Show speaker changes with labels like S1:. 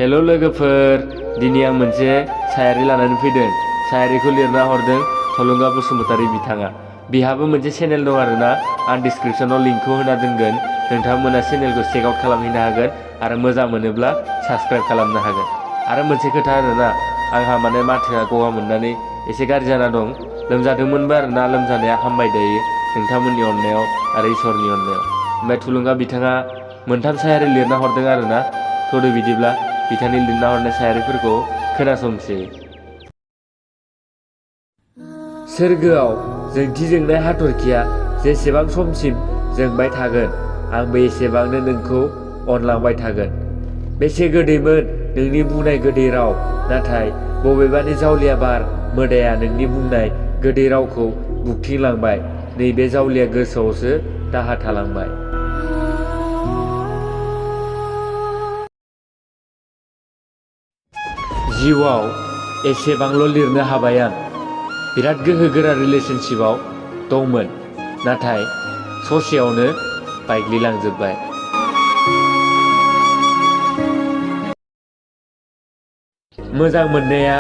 S1: हेल' लोगोफोर, दिनै आं मोनसे सायारि लानानै फैदों। सायारिखौ लिरना हरदों थुलुंगा बसुमतारी बिथाङा। बिहाबो मोनसे चेनेल दं आरोना, आं डिसक्रिपसनाव लिंकखौ होना दोनगोन। नोंथांमोना चेनेलखौ चेक आउट खालामहैनो हागोन आरो मोजां मोनोब्ला साबस्क्राइब खालामनो हागोन। आरो मोनसे खोथा आरोना, आंहा माने माथोआ गगा मोननानै एसे गाज्रि जाना दं। लोमजादोंमोनबो आरोना, लोमजानाया हामबाय दायो नोंथांमोननि अननायाव आरो इसोरनि अननायाव। ओमफ्राय थुलुंगा बिथाङा मोनथाम सायारि लिरना हरदों आरोना। थ'दो बिदिब्ला बिथांनि लिरना हरनाय सायारिफोरखौ खोनासंसै। सोरगोआव जोंथि जोंनाय हाथरखिया जेसेबां समसिम जोंबाय थागोन, आंबो एसेबांनो नोंखौ अनलांबाय थागोन। बेसे गोदैमोन नोंनि बुंनाय गोदै राव, नाथाय बबेबानि जावलिया बार मोदाया नोंनि बुंनाय गोदै रावखौ बुख्रिलांबाय। नैबे जावलिया गोसोआवसो दाहा थालांबाय। जिउआव एसेबांल' लिरनो हाबाय आं। बिराद गोहोगोरा रिलेशनशिपआव दंमोन, नाथाय ससेयावनो बायग्लिलांजोब्बाय। मोजां मोननाया